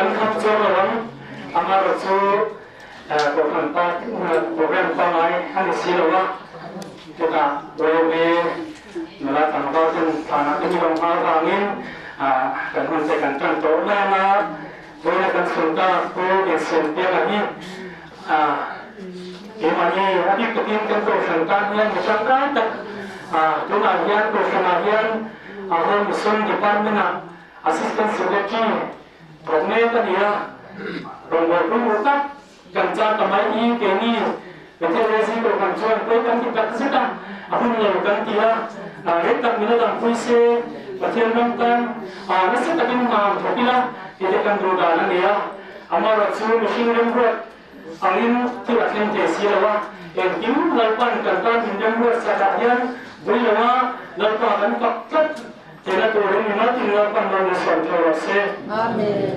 Kan khap chuang lo ang. Amaherawhchu Kohhran pa program pangngai a ni si lo a, chutah Rome nula tlangval ten thlanah te min awm nghal vangin kan hun te kan tan tawh mai ang a, vawiina kan chhun ta Pu Insiampianga hi keimahni a bik takin kan Kohhran tan hian mi tangkai tak tunah hian Kohhranah hian Home Mission Department-ah Assistant Secretary Thawk mek a ni a, rawngbawlpui pawimawh tak kan char ta mai hi keini Bethel Rezi Kohhran chuan pawi kan ti tak zet a, a hun lo kan ti a, rei tak min la dangpui se, Pathian ram tan nasa takin hna han thawk ila tih te kan duh dan a ni a, amaherawhchu mihring remruat angin thil a thleng thei si lo a, engkim Lalpan kan tan min remruat sakah hian vui lo a, Lalpa kan fak tlat. Tina turin mi maltin Lalpan lo ni sawn thei rawh se. Amen.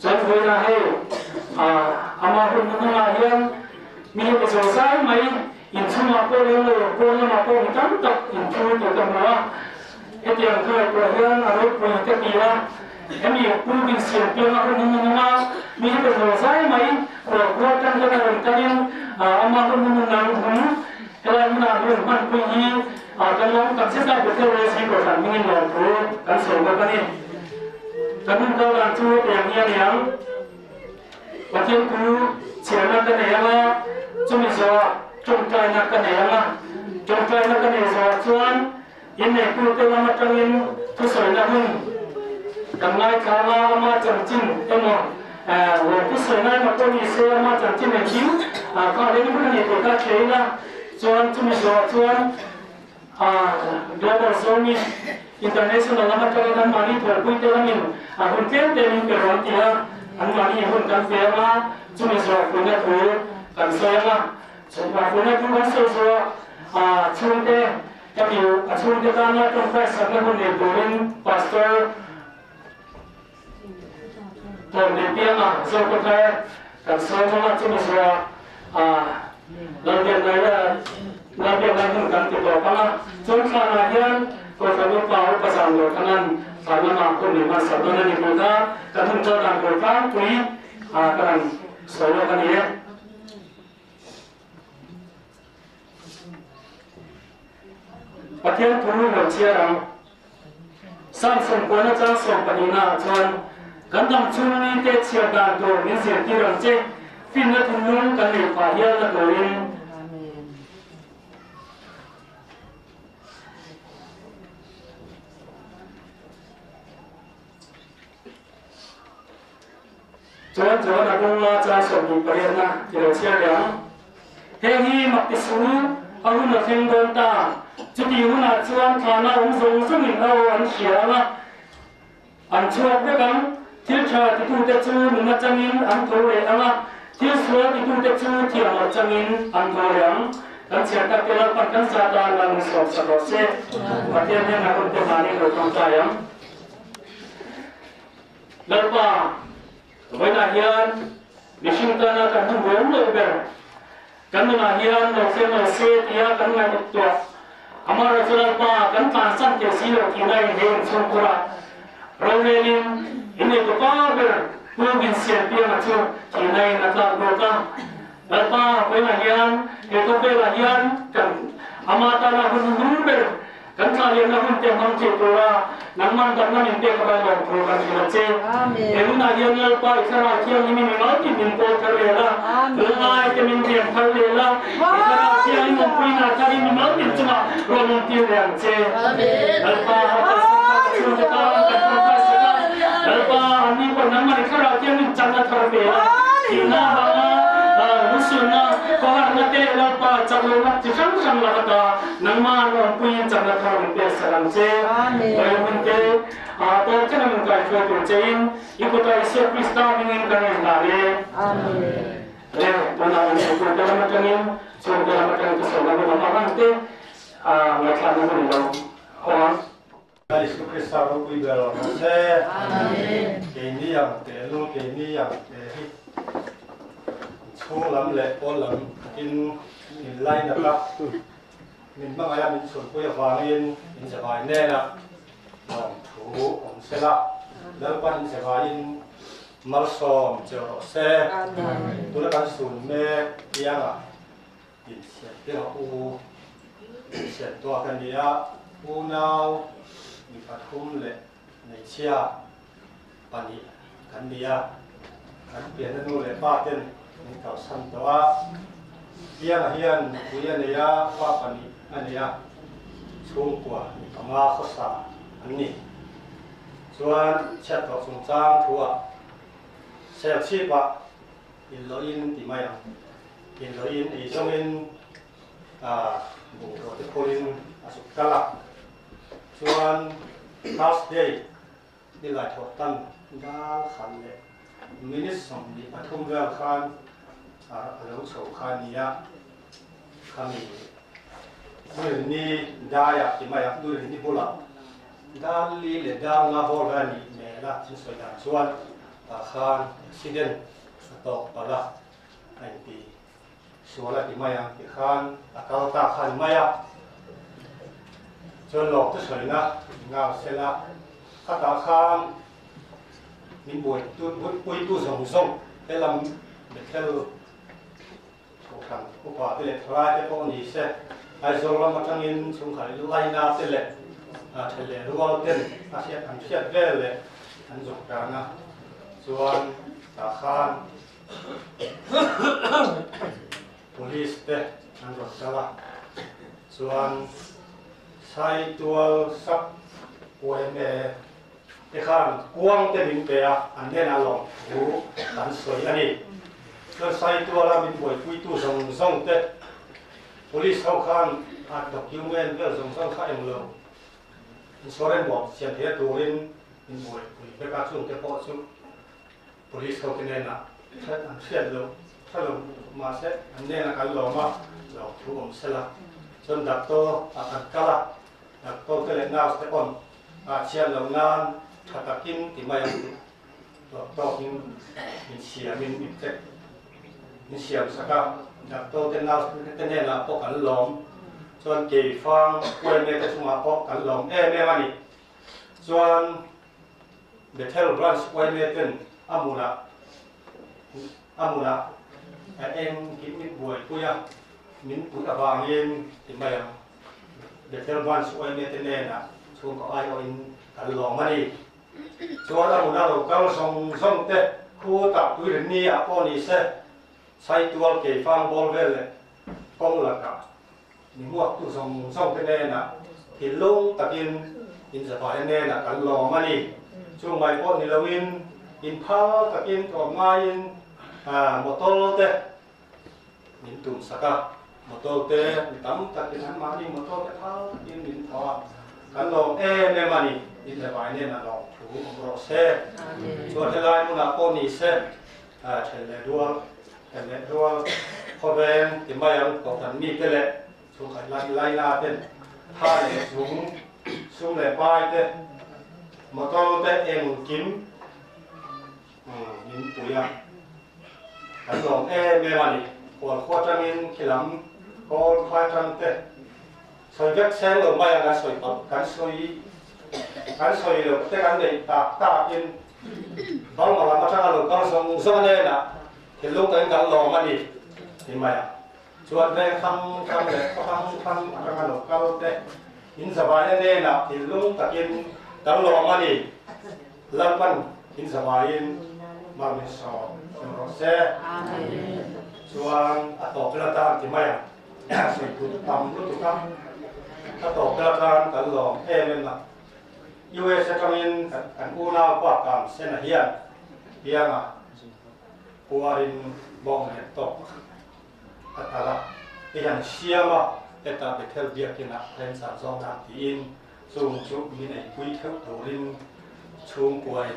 Chuan vawiina hei ama hun hnuhnungah hian mi heti zo zai mai inchhungah pawh leng lo pawn lamah pawh mi tam tak inthu tih ka hmu a. Hetiang ka ngaihtuah hian a ropui ka ti a, hemi Pu Binsiam pianga hun hnuhnunga mi heti zo zai mai rualkhua tan hian a rawn kalin ama hun hnuhnung hum Helai hmunah hun hmanpui hi kan lawm tak zet a, Bethel Resi Kohhran hmingin lawmthu kan sawi bawk a ni. Kan hun kal dan chu hetiang hi a ni ang, Pathian thu chhiarna ka nei ang a, chumi zawhah tawngtaina ka nei ang a, tawngtaina ka nei zawhah chuan inneitute lam atangin thusawina hun kan ngaithla ang a, ama chanchin emaw lawmthu sawina emaw pawh ni se ama chanchin engkim kha reng hun a ni tih kha hria ila, chuan chumi zawhah chuan Global Zomi International lam atangin anmahni thawhpuite lamin a hun tlem te min pe rawn ti a, anmahni hun kan pe ang a, chumi zawhah puina thu kan sawi ang a, puina thu kan sawi zawhah chhungte Ka mi a chhungte tana tawngtai sakna hun nei turin Pastor Thawmhne Pianga Zokhawthar kan sawm ang a, chumi zuah Lalbiaknai hun kan ti tawp ang a. Chuan thlanah hian Kohhran Upa Upa Zanglaw Thanan thlan lamah hun min hmansak dawn a ni tih kha kan hun kal dan tur tlangpui ka rawn sawi lawk a ni e. Pathian thu lo chhiar ang. Samson kuana chang sawm pahnihna ah chuan, Kan dam chhung ni te chhiar dan tur min zirtir ang che, finna thinlung kan neih phah hial na turin. Chuan chuan a bunga chang 28 na ti lo chhiar leh ang. Heng hi mak ti suh u, a hun a thleng dawn ta. Chuti hunah chuan thlana awm zawng zawngin a aw an hria ang a, an chhuak vek ang. Thil tha titute chu nun atangin an tho leh ang a, thil sual titute chu thiam loh changin an tho leh ang. Kan chhiar tak te Lalpan kan zat a, Lal min sawm sak rawh se. Pathian hian a hun te mahni lo tawngtai ang. Lalpa, vawiinah hian mihring tana kan hun ruam loh ber, kan nunah hian lo thleng lo se tia kan ngaihtuah amaherawhchu Lalpa kan tlansan thei si lo tihna in he inchhungkhurah rorelin inneitu pa ber Pu Binsiampianga chu thihna in a tlak bawk a. Lalpa, vawiinah hian he khawvelah hian kan ama tana hun hnu ber Kan thlah liamna hun te hmang thei tura nangman damna min pek avang lawm thu kan hrilh a che. He hunah hian Lalpa i Thlarau Thianghlimin mi maltin min kawl thar leh la, lungngai te min hnem thar leh la, i Thlarau Thianghlim awmpuina tharin mi maltin chungah rawn awmtir leh ang che. Lalpa ha kan sakna ka chhungte tan kan tawngtai sak a, Lalpa anni pawh nangman i Thlarau Thianghlim chakna thar ve a, thihna avanga lusunna, khawharna te Lalpa chak lohna chi hrang hrang lak ata Nangmah lawmpuiin chakna thar min pek sak ang che. Lawihmun te, tawp thlenga min kaihruai tur chein i kutah Isua Krista hmingin kan rawn dah le. Le, tunah in hruaitute lam atangin chhungte lam atangin thusawi hun awm ang te ngaihthlakna hun i lo hawng ang. Isua Krista ropui ber rawh se. Keini ang tehlul keini ang te hi chhung lam leh pawn lam in min lainat a, min hmangaih a, min chhunpui avangin in zavai hnenah lawmthu awm se la. Lalpan in zavaiin malsawm che rawh se. Tuna kan sun mek pianga inchhiat pianga u inchhiat tuak a ni a, unau mi pathum leh hmeichhia pahnih kan ni a, kan pianna nu leh pa ten min kalsan tawh a, Pianga hian nupui a nei a, pa pahnih a nei a, chhungkua mi panga khawsa an ni. Chuan chhiat tawh chungchang thuah Serchhipah inlawhin ti mai ang, inlawhin eizawngin bungraw te phawlin a zuk kal a, chuan Thursday Ni laithawh tan dal khat leh minute 23 vel khan a lo chho kha a ni a, khami Durinni daiah ti mai ang, Durinni bulah dal li leh dal nga bawr vel a nih hmel a, an sawi dan chuan tah khan accident a tawk palh a, a inti sual a ti mai ang ti khan a kal ta kha a ni mai a. Chuan lawk te sawina ngau sela khatah khan min buai puitu zawng zawng helam Bethel kohhran upa te leh thalai te pawh ni se Aizawl lam atangin chhungkhat laina te leh then leh rual ten a hriat an hriat vel leh an zawk dan a chuan tah khan Police te an rawn kal a, chuan Saitual sap yma te khan kuang te min pe a, an hnenah lawmthu kan sawi a ni. Chuan Saituala min buaipuitu zawng zawng te Police ho khan a document vel zawng zawng kha englo insurance bawm siam thei a turin min buaipui vek a, chungte pawh chu Police ho te hnenah an hriat loh tha lo mahse an hnenah kan lawm a, lo thu awm sela. Chuan doctor ah kan kal a, doctor te leh nurse te pawn ah chhiat loh nan tha takin ti mai ang tih tawk tawkin min siamin min check min siam sak a, doctor te nurse te hnenah pawh kan lawm. Chuan keifang yma te chungah pawh kan lawm em em a ni. Chuan Bethel Branch yma ten a hmunah a hmunah a eng kim min buaipui a, min put avangin ti mai ang. Bethel Branch yma te nenah chhungkaw aiawhin kan lawm a ni. Chuan a hmuna lo kal zawng zawng te khu tak tui rinni ah pawh ni se, Saitual Keifang bawr vel leh kawng lakah Mi hmuaktu zawng zawng te hnenah thinlung takin inzavai hnenah kan lawm a ni. Chung mai pawh ni loin inphal takin tlawm ngaiin motor te min tum sak a, motor te mi tam takin anmahni motor te phal takin min thaw a, kan lawm em em a ni. Inzavai hnenah lawm thu awm rawh se. Chuan helai hmunah pawh ni se Then leh rual, then leh rual, khawveng ti mai ang kohhran mite leh chhungkhat lai laina ten tha leh zung, sum leh pai te, motor te engkim min pui a, kan lawm em em a ni. Khualkhua atangin khilam kawl khai atang te sawi vek seng lo mai ang kan sawi palh, kan sawi kan sawi loh te kan neih tak takin Burma lam atanga lo kal zawng zawng hnenah thinlung takin kan lawm a ni ti mai a. Chuan veng hrang hrang leh khaw hrang hrang atanga lo kal te in zavaina hnenah thinlung takin kan lawm a ni. Lalpan in zavaiin mar min sawm em rawh se. Chuan a tawp vel atan ti mai a, sawi tur tam lutuk a, a tawp vel atan kan lawm em em a. US atangin kan unau pa Kam Sena hian pianga puarin bawng leh tawk a tal a, i han siam a, heta Bethel biakinah remchang zawng nan tiin chung chu min eipui theuh turin chhungkuain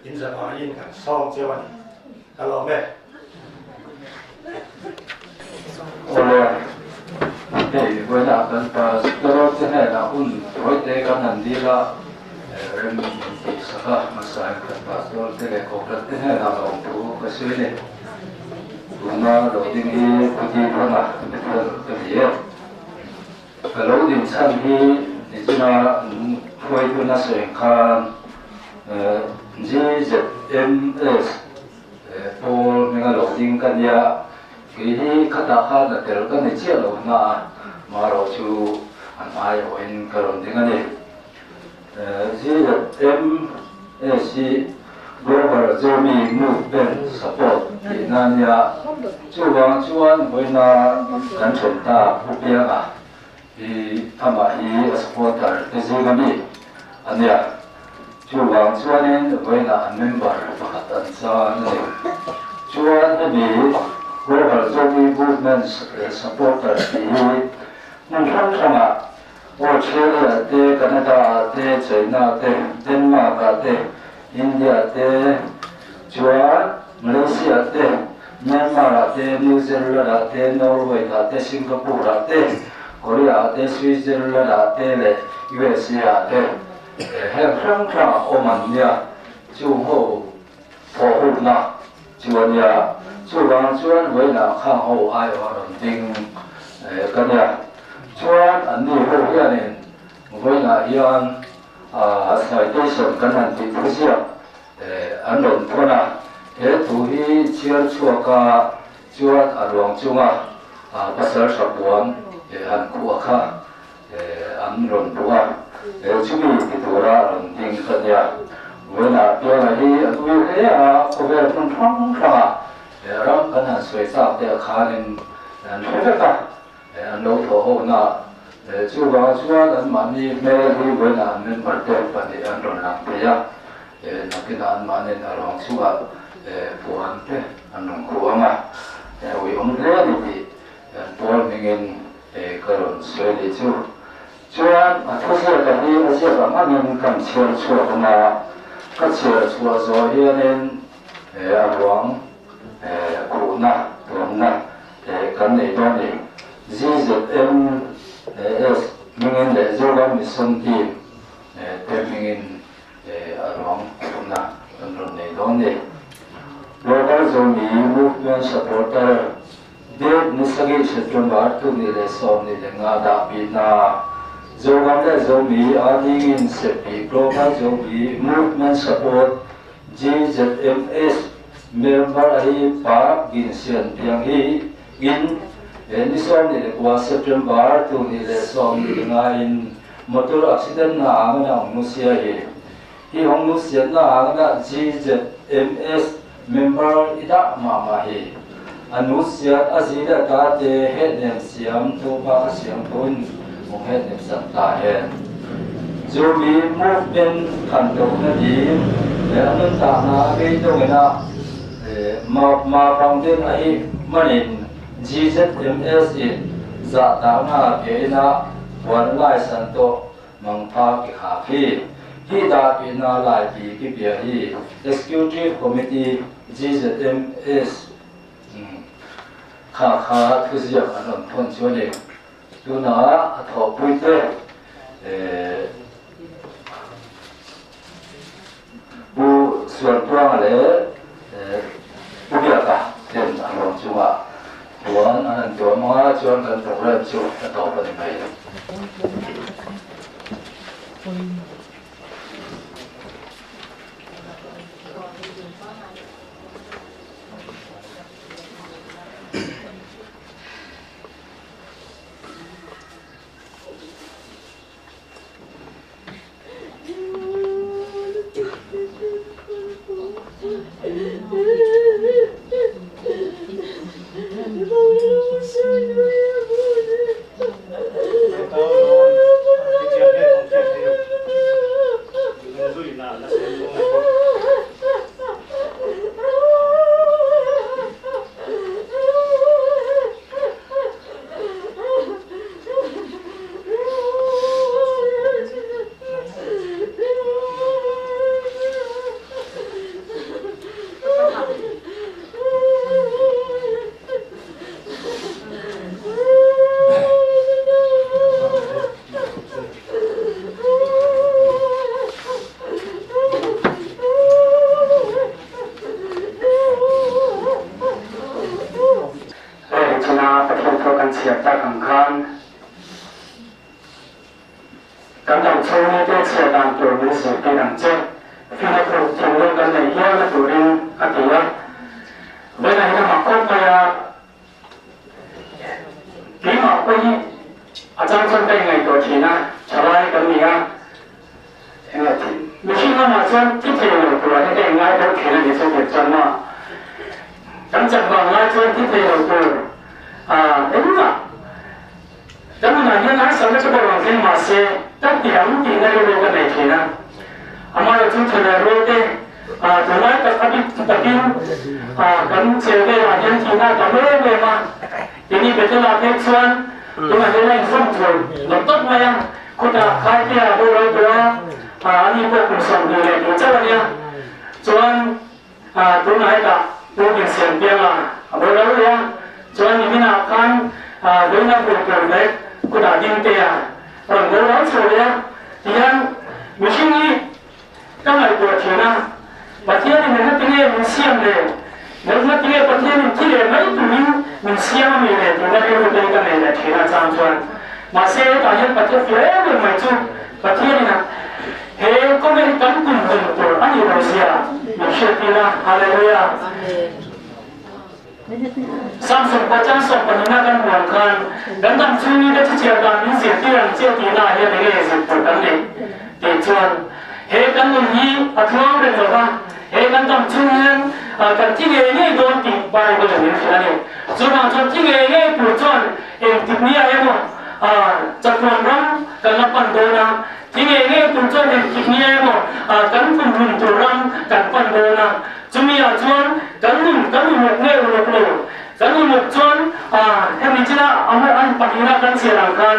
inzavaiin kan sawm cheu a ni. Ka lawm e. Awle, hei vawiinah kan pastor te hnenah hun tawite kan han dil a, rem min tih sak a, hmasa in kan pastor te leh kohhran te hnenah lawm thu ka sawi a ni. Tuna lo ding hi Pu Dipana Bethel ka ni e. Ka lo din chhan hi nichina hruaitu nasa eng khan. GZMS pawl hminga lo ding ka nia, kei hi khatah khan a tel ka ni chiah lo na a, marawh chu an aiawhin ka rawn ding a ni. GZMS hi Global Zomi Movement Support tihna a nia, chuvang chuan vawiina kan then ta Pu Pianga hi amah hi a supporter te zinga mi a nia. Chuvang chuanin vawiinah an member pakhat an chan a ni. Chuan hemi Global Zomi Movement Supporter tih hi hmun hrang hrangah Australia te, Canada ah te, China te, Denmark ah te, India te, chuan Malaysia te, Myanmar ah te, New Zealand ah te, Norway ah te, Singapore ah te, Korea ah te, Switzerland ah te leh USA ah te heng hrang hrang ah awm an nia. Chung ho thawh hukna chu a nia. Chuvang chuan vawiinah khang ho aiawh a rawn ding ka nia. Chuan anni ho hianin vawiinah hian citation kan han tih thu ziak an rawn thawn a. He thu hi chhiar chhuaka chuan a ruang chunga pasal hra puan han khuah kha an rawn duh a, chumi ti tura rawn ding ka nia. Vawiinah Pianga hi a nui hle a, khawvel hmun hrang hrangah ram kan han sawi chak te a khanin an hre vek a, an lo thawh ho na. Chuvang chuan anmahni hmel hi vawiinah an member te pahnih an rawn lang thei a, nakinah anmahnin a ruang chungah puan te an rawn khuh ang a, uiawm hle a ni tih an pawl hmingin Ka rawn sawi leh chu. Chuan a thuziaka hi a ziak ang angin kan chhiar chhuak ang a, ka chhiar chhuah zawh hianin a ruang khuhna tuamna kan nei dawn ni. GZMS hmingin leh Zoram Mission Team te hmingin a ruang khuhna kan rawn nei dawn ni. Local Zomi Movement Supporter Date ni sarih September 2015 dah pina Zoram le Zomi aa dingin Sepi Global Zomi Movement Support GZMS member a hi Park Gin Sian tiang hi in ni 29 September 2015 in motor accident na ang na ong sia hi hi hong nu sian na ang na GZMS Member i dah mah mah hi. A nu siat a zi le ta te heh nem siam tu pa kha siam tu in hung heh nem sak ta hen. Cu mi movement khan to na dim le a nun ta na a bei dong in a ma ma pang den a hi man in GZMS in zah ta na ke in a puan lai san to Mangpha ki khak hi. Hi dah pi na lai pi ki bia hi Executive Committee GZMS kha kha thuziak an rawn thawn chu a ni. Tunah a thawhpui te Pu Suantuanga leh Pu Biaka ten a rawn chungah chuan an han tuam ang a, chuan kan programme chu a tawp a ni mai. Hei chuna Pathian thu kan chhiar tak ang khan kan dam chhung ni te chhiar dan tur min zirtir ang che. Fina chak vang lai chuan thi thei lo tur engmah kan nunah hian harsatna chu ka rawn thleng mahse ka ti ang tihna rilru ka nei thin a. Amaherawhchu chu thalai rual te tunlai tak a bik takin kan che velah hian thihna a tam em em a. Keini Bethel-ah phei chuan tunah hian a inzawm thur lo tawp mai a, khutah Khaite-a boral tawh a, ani pawh kum 20 leh tih chauh a nia. Chuan tunah hetah Pu Binsiampianga a boral leh a, chuan niminah khan vawiina hmuh tur leh khutah Dingtea rawn boral chho leh a, tihian mihring hi Ka ngaihtuah thin a, Pathianin engati nge min siam le? Engati nge Pathianin thi leh mai turin min siam a mi le tihna rilru te hi ka nei leh thin a chang chuan. Mahse hetah hian Pathian fir em em mai chu Pathianin a he khawvel hi kan kum hun tur a nih lo zia min hriattir a. Hallelujah! Samson pawh chuan sawmpahnihna kan hmuh ang khan kan dam chhungin ka chichiar dan min zirtir ang che tihna ah hian enge zir tur kan neih tih chuan he kan nun hi a tluang reng lo va, he kan dam chhung hian kan thi ngei ngei dawn tih Bible in min hrilh a ni. Chuvang chuan thi ngei ngei tur chuan engtik ni ah emaw chatuan ram kan la pan dawn a, thi ngei ngei tur chuan engtik ni ah emaw kan kumhlum tur ram kan pan dawn a. Chumi ah chuan kan nun kan uluk nge uluk lo? Kan uluk chuan hemi china amah an pahnihna kan chhiar ang khan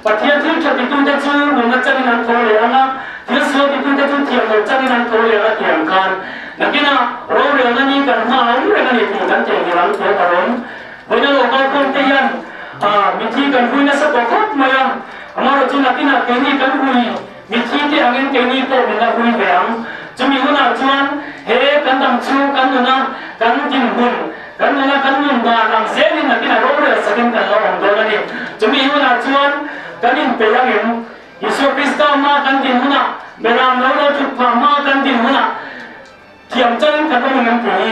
Pathian thil tha titute chu nunna changin an tho leh ang a, thil sual titute chu thiam lo changin an tho leh ang a tih ang khan nakinah rorelna ni kan hma awm reng a ni tih kan theihnghilh ang tih a awm. Vawiina lo kalkhawm te hian mithi kan hui nasa tawh khawp mai a, amaherawhchu nakinah keini kan hui Mithi te angin keini pawh min la hui ve ang. Chumi hunah chuan he kan dam chhung kan nuna kan dinhmun, kan nuna kan nun dan ang zelin nakin a rorel sakin kan lo awm dawn a ni. Chumi hunah chuan kan inpeih angin Isua Krista hma kan din hunah, Beram lo lo thut phah hma kan din hunah thiam changin kan awm ang tih hi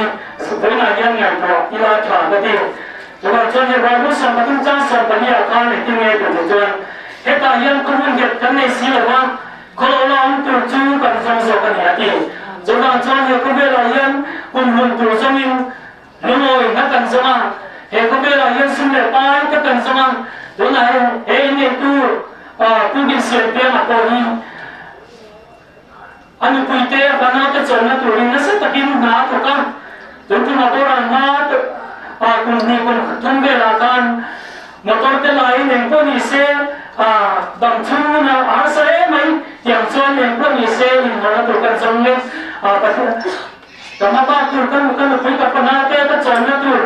vawiinah hian ngaihtuah ila tha ka ti. Chuvang chuan he Bible 13 chang 12 ah khan engtin nge tih te chuan hetah hian khaw hun nghet kan nei si lo va, khaw lo la awm tur chu kan zawng zawk a ni a ti. Chuvang chuan he khawvelah hian kum hun tur zawngin lungawi na kan zawng a, he khawvelah hian sum leh pai te kan zawng a, tunah he inneitu Pu Binsiampianga pawh hi A nupuite a fanaute chawlhna turin nasa takin hna a thawk a, tun tumah boral hma kum hnih kum thum velah khan motor te laiin eng pawh ni se dam chhung huna a harsa em mai tiang chuan eng pawh ni se inhlawhna tur kan zawng mek Pathian ka hmabak tur ka ka nupui ka fanaute ka chawlhna tur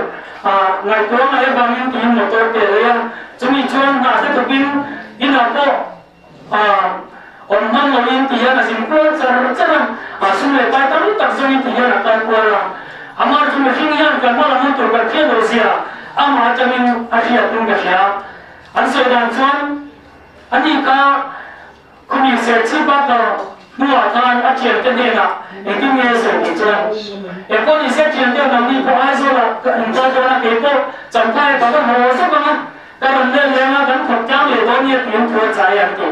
ngaihtuah ngai avangin tiin motor te a lei a, chumi chuan hna te thawkin inah pawh Awm hman loin ti hian a zin kual char char a, a sum leh pai tam tak zawngin ti hian a kal kual a. Amar chu mihring hian kan hma lam hun tur kan hriat lo zia amah atangin a hriat in ka hria. An sawi dan chuan ani kha khumi serchhip a kal hnuah khan a thiante hnenah engtin nge a sawi tih chuan engpawh ni se thiante nangni pawh Aizawlah ka inkal dawn a keipawh Champhai ka va haw zawk ang a, Ka rawn lel leng a, kan thawk tlang leh dawn nia tiin thu a chai an ti.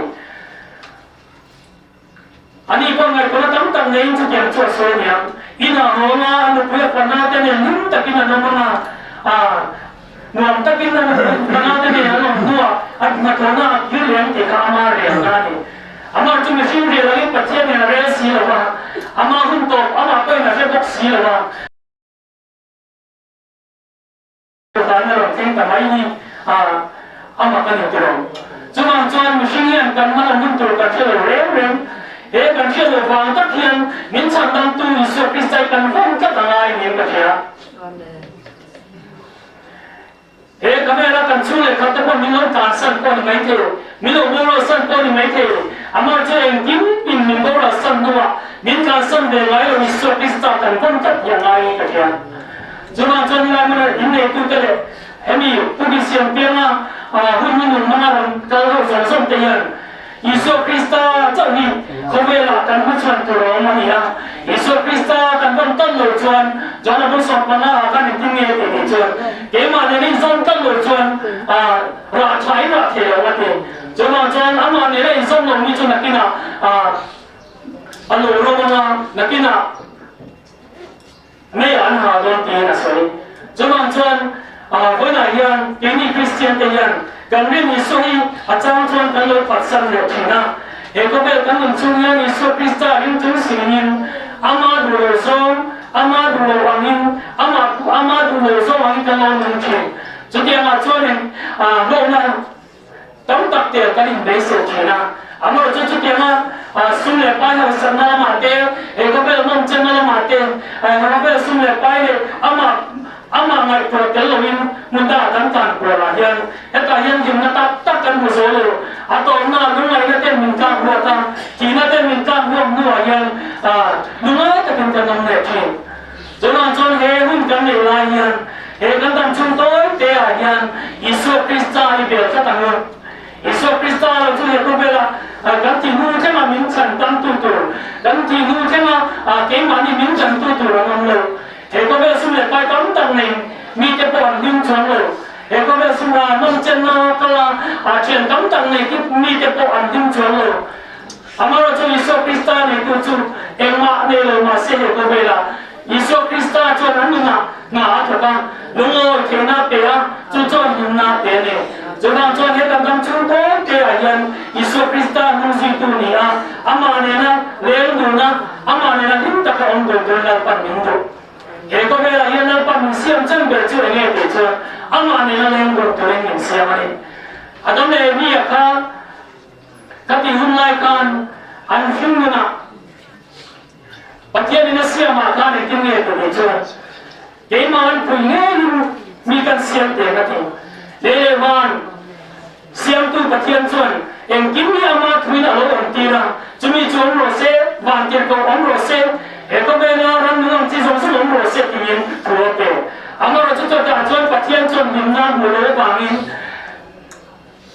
Ani pawh ngaihtuahna tam tak neiin chutiang chu a sawi a niang. Inah haw anga a nupui a fana te nen hlim takin an awm anga, aa nuam takin a nupui fana te nen an awm hnuah a hnathawhna a kir leh ang tih kha ama rel na a ni. Amah chu mihring rel angin Pathian nen a rel si lo va, ama hun tawp amah pawhin a hre bawk si lo va. Vana rawn thleng ta mai hi a mak a ni tilo. Chuvang chuan mihring hian kan hman a hun tur kan hre lo reng reng. He kan hriat loh vang tak hian min chhandamtu Isua Krista hi kan vawm tlat a ngai niin ka hria. He camera kan chhung leh khat te pawh min lo tlansan pawh a ni maithei, min lo boral san pawh a ni maithei. Amah chu engkim in min boral san hnuah min tlansan ve ngai lo Isua Krista kan vawm tlat hi a ngai niin ka hria. Chuvang chuan helai hmuna in neitute leh hemi Pu Bisiam pianga hun hmanung hmanga rawn kal ho zawng zawng te hian Isua Krista chauh hi khawvelah kan hmachhuan tur a awm a ni a. Isua Krista kan rawn tawn lo chuan John-a bul 15 ah khan engtin nge a tih tih chuan keimah nen inzawm tawn lo chuan rah tha in rah thei lo a ti. Chuvang chuan amah nena inzawm lo mi chu nakinah a lo rawm anga nakinah Mei an ha dawn tiin a sawi. Chuvang chuan vawiinah hian keini Kristian te hian kan rin Isua hi a chang chuan kan lo phatsan leh thin a. He khawvel kan nun chung hian Isua Krista ring chung singin ama duh lo zawng, ama duh lo angin, ama ama duh lo zawng angin kan lo nung thin. Chutiangah chuanin hlawkna Tam tak tel kan inbeisei thin a, amaherawhchu chutianga sum leh pai hausakna lamah te, he khawvel nawmchenna lamah te, he khawvel sum leh pai leh amah amah ngaihtuah tel loin hmun dangah kan tlan kualah hian hetah hian hlimna tak tak kan hmu zo lo. A tawpna lungngaihna ten min tlak huat a, thihna ten min tlak huam hnuah hian lungngai takin kan awm leh thin. Chuvang chuan he hun kan neih lai hian he kan dam chhung tawi te ah hian Isua Krista i bel tlat ang u. Isua Krista lo chu he khawvela kan tih hnu thlenga min chhan tam tu tur, kan tih hnu thlenga keimahni min chan tu tur an awm lo. He khawvel sum leh pai tam tak nei mite pawh an hlim chuang lo. He khawvel sum ah nawmchenna kala thian tam tak nei mite pawh an hlim chuang lo. Amaherawhchu Isua Krista neitu chu engmah nei lo mah se he khawvelah Isua Krista chuan an nunah hna a thawk a, lungawi theihna a pe a, chu chuan hlimna a pe a ni. Chuvang chuan he kan dam chhung tawn te ah hian Isua Krista hnungzuitu ni a, amah nena leng dun a, amah nena hlim taka awm dun turin Lalpan min duh. He khawvelah hian Lalpan min siam chan ber chu enge tih chuan amah nena leng dun turin min siam a ni. Adam leh Evi-a kha Ka ti hun lai khan an hlim nunah Pathianin a siamah khan engtin nge ka ti chuan keimah an pui ngeiin mi kan siam te ka ti. Lei leh van siamtu Pathian chuan engkim hi ama thuin a lo awm tir a, chumi chu awm rawh se, van tirhkoh awm rawh se, he khawvela ram nung ang chi zawng zawng awm rawh se tiin thu a pe. Amaherawhchu chutah chuan Pathian chuan hlimna hmu lo avangin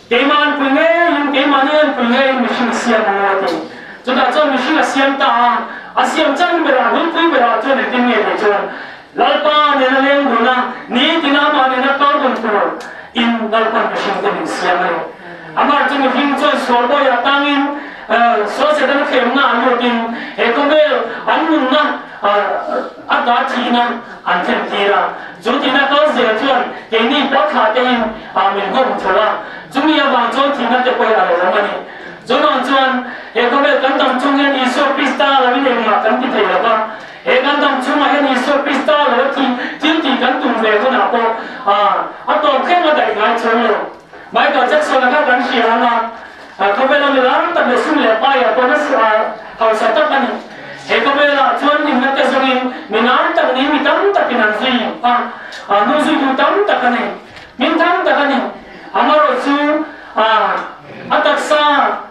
Keimah an pui ngeiin, keimahni an pui ngeiin mihring siam ang a ti. Chutah chuan mihring a siam ta a, a siam chan berah, hunpui berah chuan engtin nge tih chuan Lalpa nena leng dun a, nitin amah nena kal dun tur in Lalpan mihring te min siam a ni. Amah chu mihring chuan sual bawiah tangin sual Setana thlemna an lutin he khawvel an nunna a ta thihna an thlen tir a, chu tina kal zel chuan keini pawh thlah tein min nghawm tho a, chumi avang chuan thihna te pawh hi a lo awm a ni. Chuvang chuan he khawvel kan dam chung hian Isua Krista lo in engmah kan ti thei lo va, he kan dam chungah hian Isua Krista lo a thih thil tih kan tum ve hunah pawh a tawp thleng a daih ngai chuang lo. Michael Jackson-a kha kan hria ang a, khawvela mi lar tak leh sum leh paiah pawh nasa hausa tak a ni. He khawvelah chuan hlimna te zawngin mi lar tak niin mi tam takin an zui a, hnu zuitu tam tak a nei. Hming tam tak a ni. Amaherawhchu a taksa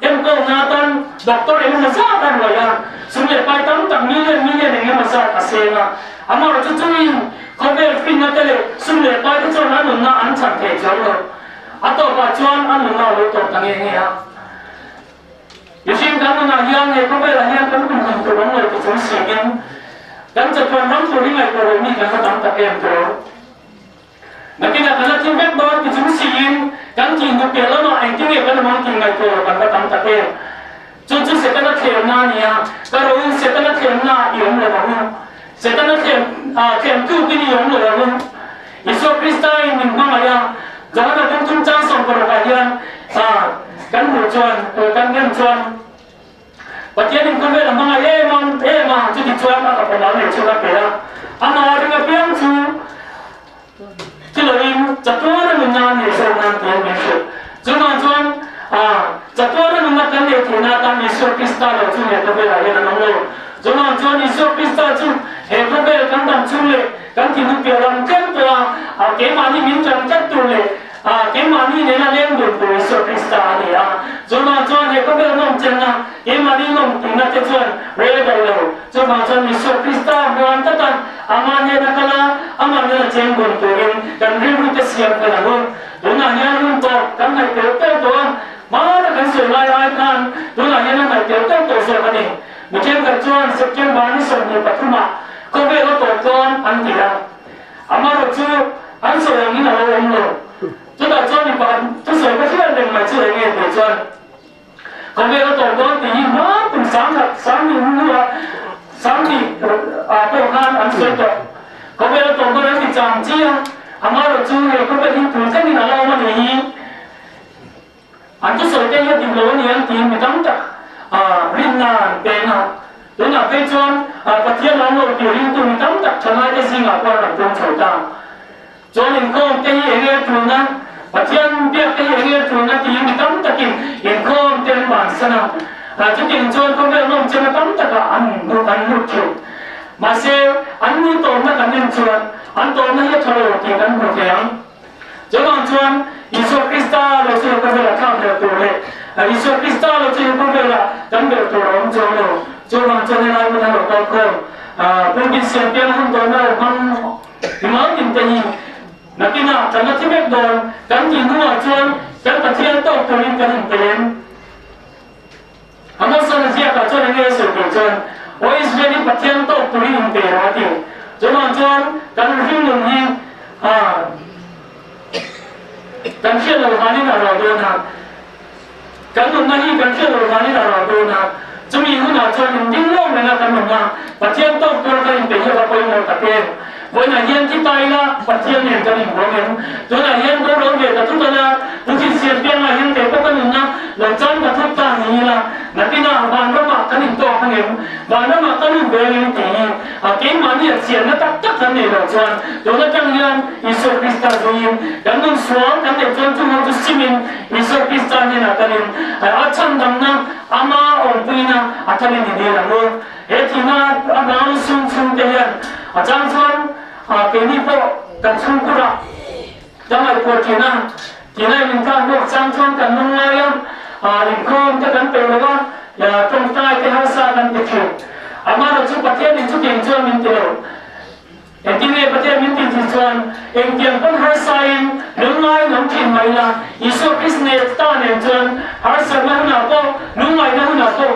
enkawlna atan doctor eng emaw zat a ruai a, sum leh pai tam tak million million eng emaw zat a seng a. Amaherawhchu chungin Khawvel finna te leh sum leh pai te chuan a nunna an chhan thei chuang lo. A tawpah chuan a nunna a lo tawp ta nge nge a. Mihring kan nunah hian he khawvelah hian kan kumhlum tur awm lo ti chung siin kan chatuan ram tur hi ngaihtuah loh mi kan va tam tak em tur. Nakinah kan la thim vek dawn ti chung siin kan thih hnu piah lamah engtin nge kan awm ang tih ngaihtuah loh kan va tam tak em. Chu chu Setana thlemna a ni a, ka roin Setana thlemna ah i awm lo ang u. Setana thlem ah thlem tukin i awm lo ang u. Isua Krista in min hmangaih a, Johana kawng chungchang 16 ah hian kan hmuh chuan, kan en chuan, Pathian in khawvel a hmangaih em a, em a, chuti chuan a fapa mal nei chhung a pe a, amah ring apiang chu Chuloin chatuana nunna an nei zawk nan tih an min hrilh. Chuvang chuan chatuana nunna kan nei theihna atan Isua Krista lo chu he khawvelah hian an awm lo. Chuvang chuan Isua Krista chu he khawvel kan dam chhung leh kan thinlung piah lam tlem pawha keimahni min ṭan tlat tur leh keimahni nena leng dun tur Isua Krista a ni a. Chuvang chuan he khawvel nawm chenna keimahni nawm tihna te chuan rel daih lo. Chuvang chuan Isua Krista hmuan tlat a, Amah hnena kal a, amah hnena cheng dun turin kan rilru te siam fel ang u. Tunah hian hun tawp kan ngaih tel tel tawh a, hmana kan sawi lai ai khan tunah hian a ngaih tel tel tawh zawk a ni. Mi thenkhat chuan September ni 23 ah khawvel a tawp dawn an ti a, amaherawh chu an sawi angin a lo awm lo. Chutah chuan mi pakhat thusawi ka hriat reng mai chu enge tih chuan, Khawvel a tawp dawn tih hi hma kum 10,000 20 hnua 20 ah pawh khan an sawi tawh. Khawvel a tawp dawn an ti chang. ang chi a, amaherawhchu he khawvel hi tun thlengin a la awm a nih hi. An thusawi te hi a dik lo a ni ang tiin mi tam tak rinna an peng a. Tunah phei chuan Pathian awm lo tih ringtu mi tam tak thalaite zingah pawh an rawn pung chho ta. Chuan inkhawm te hi eng e tulna, Pathian biak te hi eng e tulna tiin mi tam takin inkhawm te an bansan a. Chutiang chuan khawvel nawmchena tam takah an an lut theuh. Mahse, an nu tawmna kan en chuan an tawmna hi a tha lo tih kan hmu thei ang. Chuvang chuan Isua Krista lo chu he khawvela thlak hlel tur leh Isua Krista lo chu he khawvela kan belh tur a awm chuang lo. Chuvang chuan helai hmuna lo kalkhawm pulpit siam piang hun tawhna lo hmang Mimal tin te hi nakinah kan la thi vek dawn kan tih hnuah chuan kan Pathian tawk turin kan inpe em? Amosan a ziakah chuan enge a sawi tur chuan, Aw Israel hi Pathian tawk turin inpe rawh a ti. Chuvang chuan kan ringnun hi kan hriat loh vanin a ro dawn a, kan nunna hi kan hriat loh vanin a ro dawn a, chumi hunah chuan inding lawm renga kan awm a, Pathian tawk tura kan inpe hi a va pawimawh tak em? Vawiinah hian thi ta ila Pathian nen kan inbuang em? Tunah hian boral ve ka thut ana, Putin siam piangah hian kei pawh ka nunna lo chan ka thut ta ni ila, nakinah vanramah kan intawk ang em? Vanramah ka lut ve ang em tih hi a keimahni a chianna tak tak kan neih loh chuan tun atang hian Isua Krista zuiin kan nun sual kan neih chuan chung ho chu simin Isua Krista hnenah kan in a chhandamna ama awmpuina a tharin i dil ang u. He thihna avangin sum chhungte hian a chang chuan keini pawh kan chhungkurah ka ngaihtuah thin a, tina in intlak bawk chang chuan kan nung ngai a, inkhawm te kan peih lo a, tawngtai te harsa kan ti thin. Amaherawhchu Pathianin chutiang chuan min ti lo. Engtin nge Pathian min tih tih chuan engtiang pawn harsain lungngai an awm thin mai la, Isua Krist nen ta nen chuan harsatna hunah pawh lungngaihna hunah pawh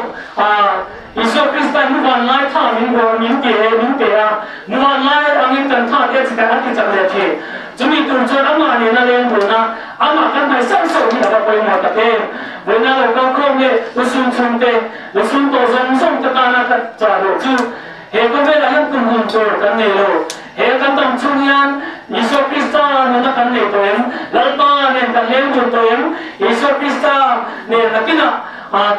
Isua Krista nu vanlai tha min bawr min ti e min pe a, nu vanlai angin kan tha te chi kan a ti chak leh thin. Chumi tur chuan amah nena leng dun a, amah kan hmai sauh sauh hi a va pawimawh tak em. Vawiina lo kal khawm leh lusun chhungte, lusun tawh zawng zawng te tana ka chah loh chu He khawvelah hian kum hun tur kan nei lo. He kan dam chhung hian Isua Krista nuna kan nei tawh em? Lalpa nen kan leng dun tawh em? Isua Krista nen nakinah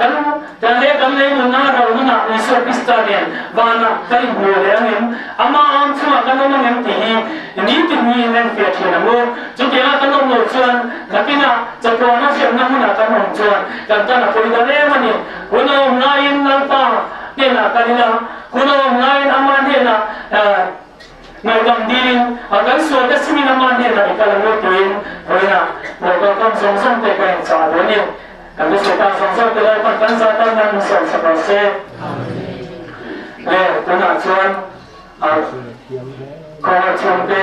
kan kan he kan lei nunna ro hunah Isua Krista nen vanah kan inhmu leh ang em? Ama am chungah kan awm ang em tih hi nitin niin en fiah thin ang u. Chutianga kan awm loh chuan nakinah chatuana hriatna hmunah kan awm chuan kan tan a pawi dawn em a ni. Hun a awm laiin Lalpa hnenah kal ila, hun a awm laiin ama hnenah ngaihdam dilin a kan sualte simin ama hnenah i kal ang u tiin vawiinah local kam zawng zawng te ka inchah duh a ni. Kan thusawi tan zawng zawng te Lalpan kan zah tan nan min sawm sak rawh se. Le tunah chuan khawhar chhungte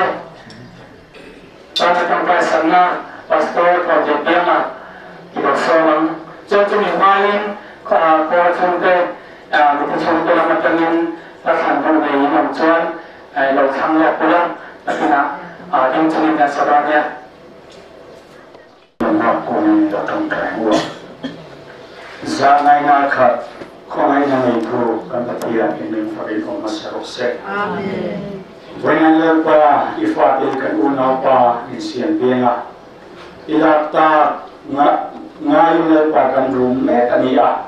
Church tangkai sanna Pastor Thawhte Pianga i lo sawm ang. Chuan chumi hmain khua chhungte mithi chhungte lam atangin hla thlan duh nei in awm chuan lo thlang lawk ula, nakinah ding chungin kan sa dawn nia. Nangmah kawngin a tangkai hmuh a. Zahngaihna khat khawngaihna ngeitu kan Pathian i min fakin awm hmasa rawh se. Amen. Vawiin Lalpa i fate hi kan unaupa in siam veng a, i lak tak ngaiin Lalpa kan rum mek a ni a.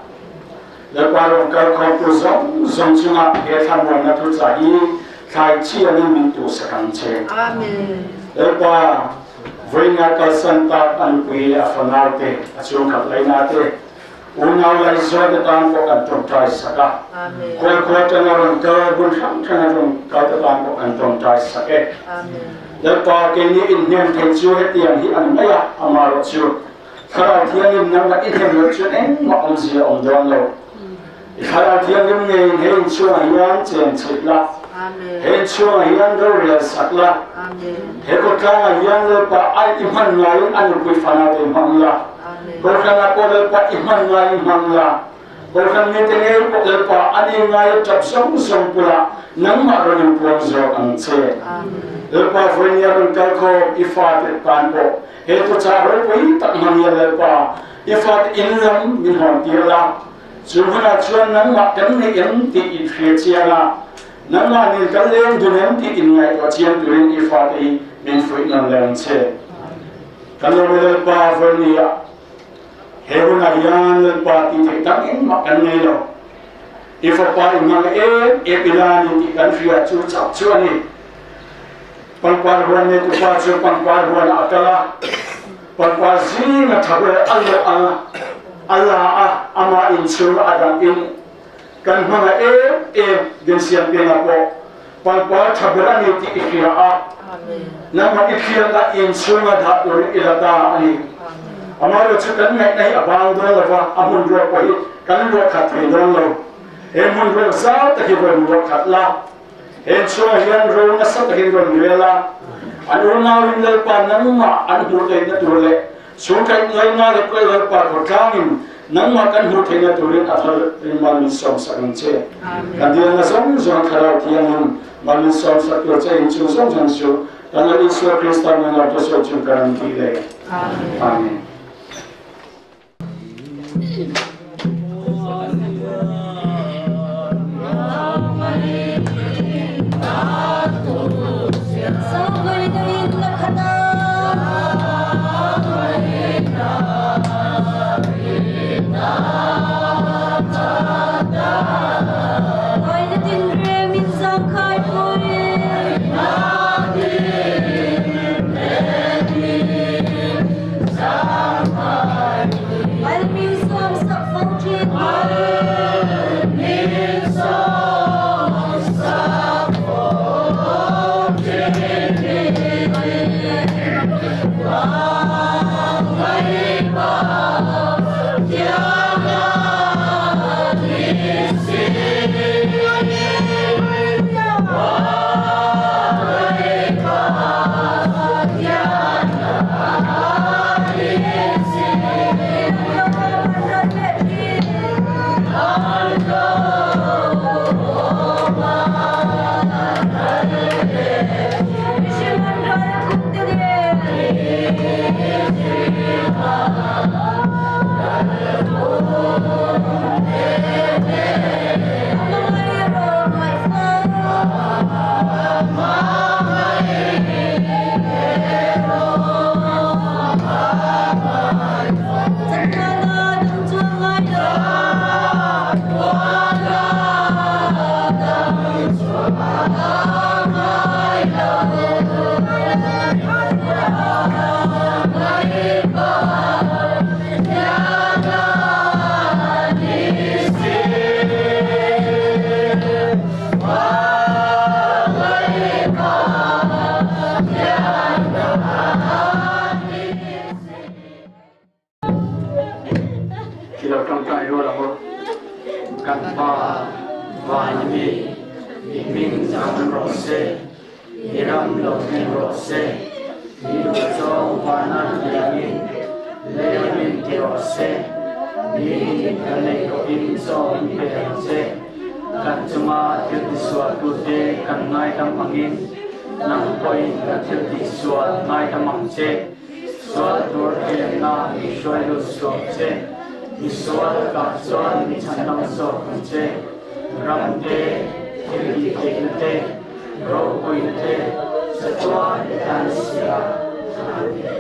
Lalpa rawn kal khawmtu zawng zawng chungah he thlamuanna thuchah hi thlai chiangin min tuhsak ang che. Amen. Lalpa vawiin kalsan tak a nupui leh a fanaute, a chhungkhat laina te, Unau Laizawn te tan pawh kan tawngtai sak a, khualkhua atanga rawn kal hmun hrang hranga rawn kal te tan pawh kan tawngtai sak e. Lalpa keini inhnem thei chu hetiang hi a ni mai a, amaherawh chu Thlarau Thianghlim nangmah i hnem loh chuan engmah awmzia a awm dawn lo. I Thlarau Thianghlim ngeiin he inchhungah hian chen chheih la, he inchhungah hian rorel sak la, he khawtlangah hian Lalpa ai i hman ngaiin a nupui fanau te hmang la, Kohhranah pawh Lalpa i hman ngaiin hmang la, Kohhran mite ngei pawh Lalpa an i ngai a tap zawng zawng bulah nangmah rawn inpuang zawk ang che. Lalpa vawinia rawn kal khawm i fate tan pawh he thuchah ropui tak hmangin Lalpa i fate in lam min hawn tir la, chu hunah chuan nangmah kan nei em tih i hria chiang a, nangmah nen kan leng dun em tih inngaihtuah chiang turin i fate hi. min fuih nawn leh ang che. Kan lo Lalpa vawi ah he hunah hian Lalpa tih theih dang engmah kan nei lo. I fapa i hmang em em ila ni tih kan hria chu chauh chu a ni. Pangpar huan neitu pa chu pangpar huan ah a kal a, pangpar zing a tha ber a lawh a, a la a, amah inchhung a dang in kan hmang a em em Dinsiam piangah pawh pangpar tha ber a ni tih i hria a, nangmah i thliak a inchhung a dah turin i la ta a ni. Amaherawhchu chu kan ngaihna hi a bang dawn lo va, a hmun ruak pawh hi kan luah khat thei dawn lo. He hmun ruak zau tak hi rawn luah khat la. Heng chungah hian ro nasa takin rawn rel a, an unauin Lalpa nangmah an hmuh theihna tur leh chhungkaih ngaina leh Kawih Lalpa khawtlangin nangmah kan hmuh theihna turin a thar in mal min sawmsak ang che. Kan dilna zawng zawng Thlarau Thianghlim mal min sawmsak tur che in chung zawng zawng chu kan Lal Isua Krista hmingah ka sawi chung ka rawn ti leh. Amen. Khi lo tawngtai rual ang u. Kan Pa, van mi, i hming chang rawh se, i ram lo thleng rawh se, i duhzawng vana tiangin leiamin ti rawh se, Nitin kan ei rawhin chaw min pe ang che, kan chunga thil tisualtute kan ngaidam angin nang pawhin kan thil tihsual ngaidam ang che. Sual tur thlemna i hruai lut suak che, i sual kah chuan mi chhandam zawk ang che. Ram te, thil tih theihna te, ropuina te, chatuan i tan si a, Amen.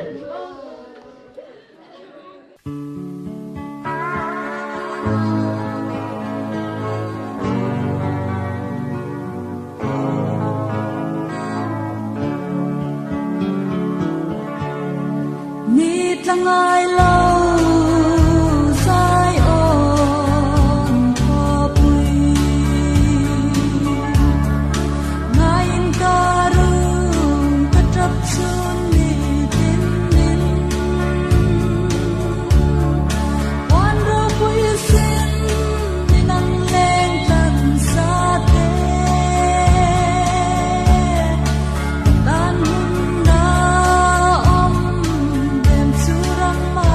Ni tla ngai lo zai awm khawpui Ngaiin ka rum ka tap chun ni tin min Huan ropui sin min ang leng tlan sa te Tan hun na awm dem chu ram a.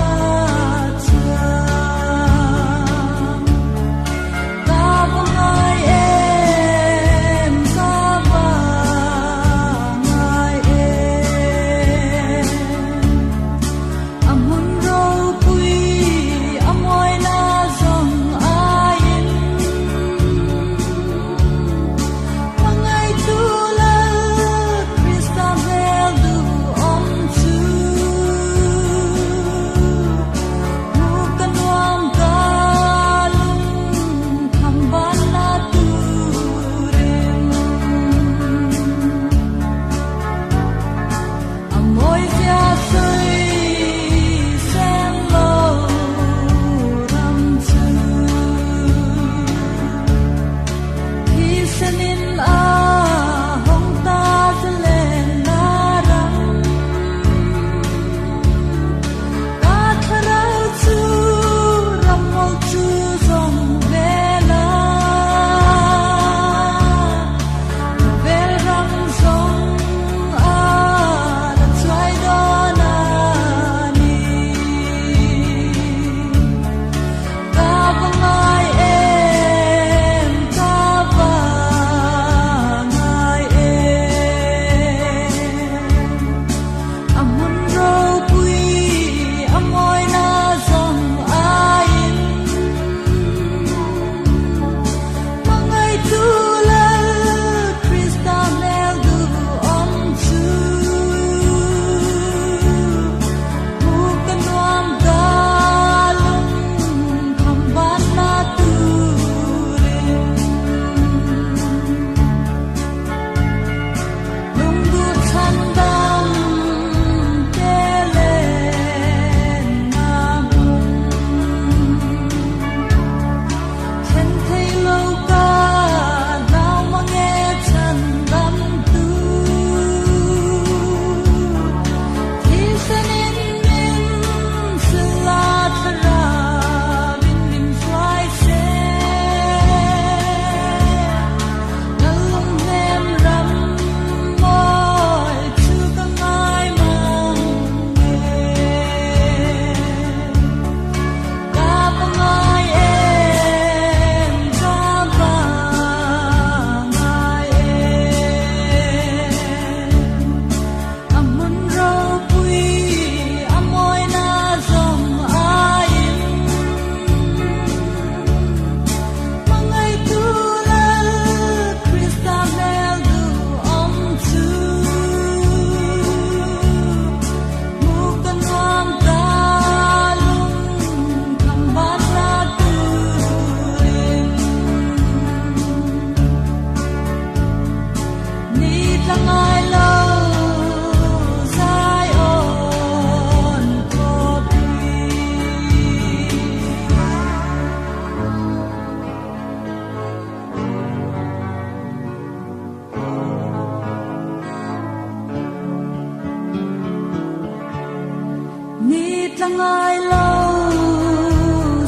ngai lo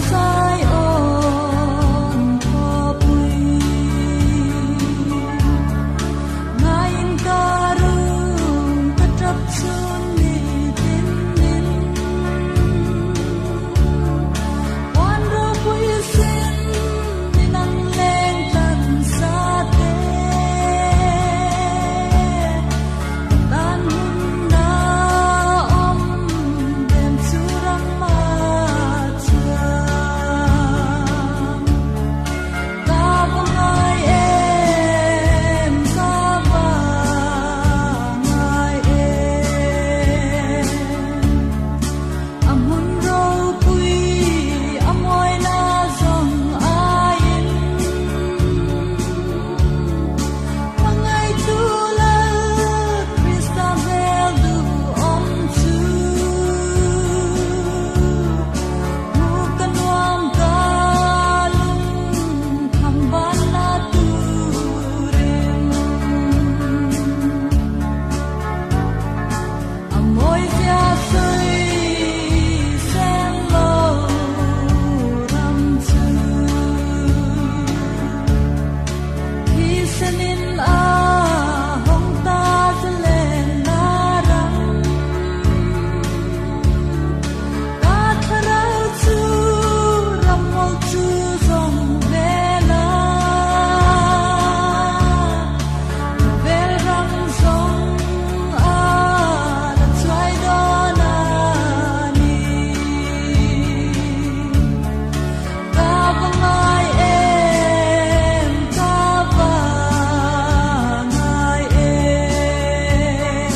Zion khawpui. Ngaiin ka rum ka tap chun ni tin in. Puan ropui sin min ang leng tlan sa te. Tan hun a awm dem chu ram a chuan. Ka va ngai em, ka va ngai em. A hmun ropui a mawina zawng aiin. Hmangaihtu Lal Krista hmel duhawm chu. Hmuh ka nuam ka lung tham van la turin. A mawi zia sawi sen lo ram chu. Thisenin a hawng ta zalen na ram. Ka thlarau chu ram mawl chu zawng vel a. Vel ram zawng a la chuai dawn a ni. Ka va ngai em, ka va ngai em.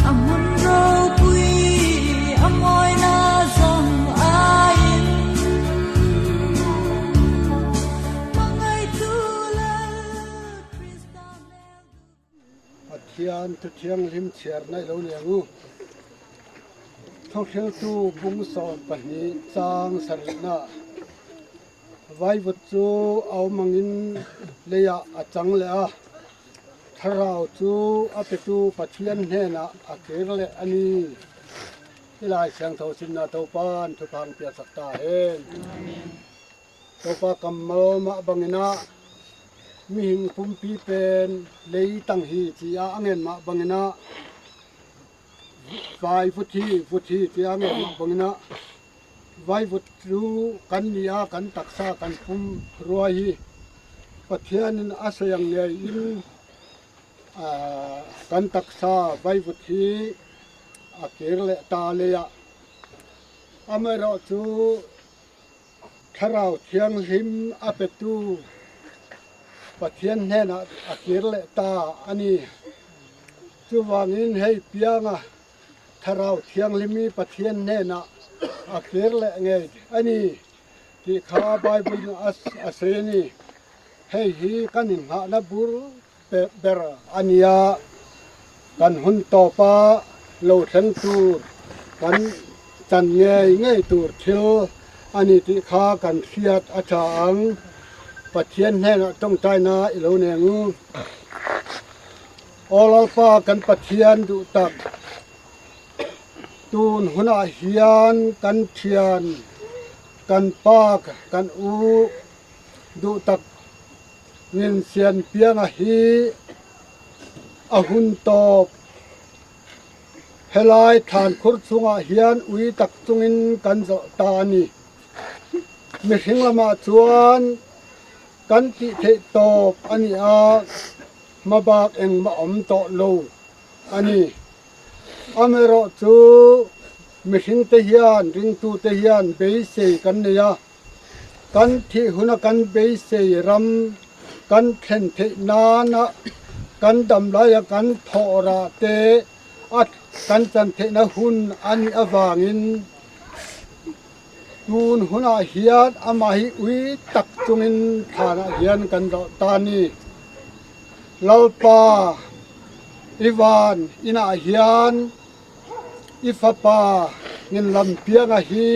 A hmun ropui a mawina zawng aiin. Hmangaihtu Lal Krista hmel duh. Pathian Thuthianghlim chhiarna i lo ni ang u. Thawhriltu bung 12 chang sarihna Vaivut chu a awm angin leiah a chang leh a, thlarau chu a petu Pathian hnenah a kir leh a ni. Tilai Siangtho Sinna Topan thuphang piahsak ta hen. Topa kam malawmah bangina mihing pumpi pen lei tang hi chi a angen mah bangina vai vuthi vuthi chi a angen mah bangina Vaivut chu kan ni a, kan taksa kan pum ruai hi Pathianin a sawi ang ngeiin kan taksa vaivut hi a kir leh ta lei a. Amaherawhchu Thlarau Thianghlim a petu Pathian hnenah a kir leh ta a ni. Chuvangin hei pianga Thlarau Thianghlimi Pathian hnenah a kir leh ngei a ni tih kha Bible-in a sawi a ni. Hei hi kan inngahna bur ber a ni a, kan hun tawpa lo thleng tur kan chan ngei ngei tur thil a ni tih kha kan hriat a tha ang. Pathian hnenah tawngtaina i lo nei ang u. Aw Lalpa kan Pathian duh tak, tun hunah hian kan thian, kan pa, kan u duh tak Nginsian pianga hi a hun tawp. Helai thlankhur chungah hian ui tak chungin kan zawh ta a ni. Mihring lamah chuan kan tih theih tawp a ni a. Hmabak engmah awm tawh lo a ni. Amaherawh chu mihringte hian, ringtute hian beisei kan nei a, kan thih huna kan beisei ram kan thlen theih nana kan dam laia kan thawh rah te a kan chan theihna hun a nih avangin Tun hunah hian amah hi ui tak chungin thlanah hian kan zawh ta a ni. Lalpa, i van inah hian i fapa nginlam pianga hi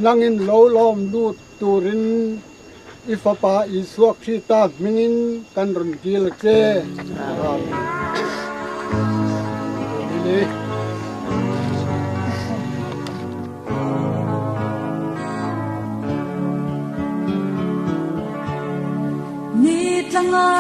nangin lo lawm lut turin i fapa Isua Krista hmingin kan rawn dil a che. Amen. Chunga.